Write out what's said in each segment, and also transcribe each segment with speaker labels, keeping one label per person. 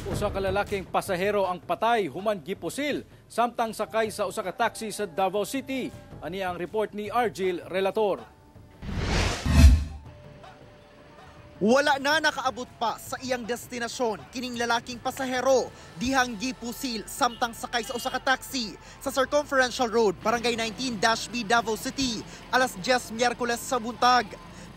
Speaker 1: Usa ka lalaking pasahero ang patay human gipusil samtang sakay sa usa ka taxi sa Davao City. Ani ang report ni Argil Relator.
Speaker 2: Wala na nakaabot pa sa iyang destinasyon kining lalaking pasahero dihang gipusil samtang sakay sa usa ka taxi sa Circumferential Road, Barangay 19-B, Davao City, alas 10 Miyerkules sa buntag.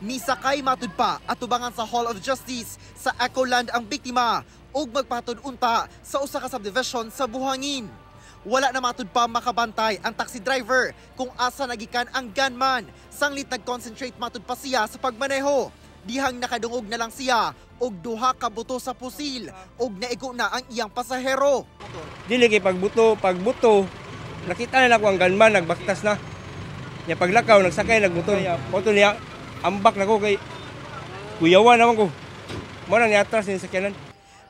Speaker 2: Misakay matud pa atubangan sa Hall of Justice sa Ecoland ang biktima ug magpatod unta sa usa ka subdivision sa Buhangin. Wala na matud pa makabantay ang taxi driver kung asa nagikan ang gunman. Sanglit nag-concentrate matud pa siya sa pagmaneho. Dihang nakadungog na lang siya og duha ka buto sa pusil og naigo na ang iyang pasahero.
Speaker 3: Dili kay pagbuto, pagbuto, nakita na nako ang gunman nagbaktas na. Nya paglakaw nagsakay nagmotor. Moto niya ambak nako kay kuyawan naman ko. Mo nang niatras ni sakyanan.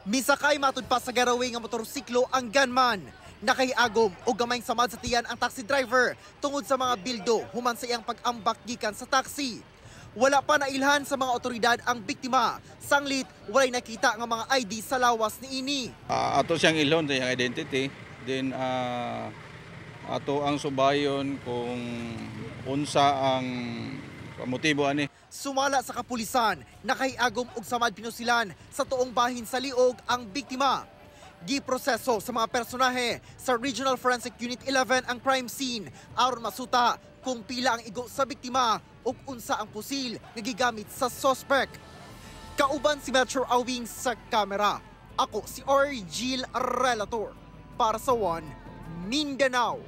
Speaker 2: Misakay matud pa sa getaway nga motorsiklo ang gunman. Nakahiagom og gamayng samad sa tiyan ang taxi driver tungod sa mga bildo human sa iyang pag-ambak gikan sa taxi. Wala pa nailhan sa mga otoridad ang biktima. Sanglit, walay nakita nga mga ID sa lawas ni ini.
Speaker 4: Ato siyang ilhon sa iyang identity. Then ato ang subayon kung unsa ang motibo ani.
Speaker 2: Sumala sa kapulisan, nakahiagom og samad pinusilan sa tuong bahin sa liog ang biktima. Giproseso sa mga personahe sa Regional Forensic Unit 11 ang crime scene aron masuta kung pila ang igo sa biktima ug unsa ang pusil nga gigamit sa suspect. Kauban si Metro Awing sa kamera. Ako si Argil Relator para sa One Mindanao.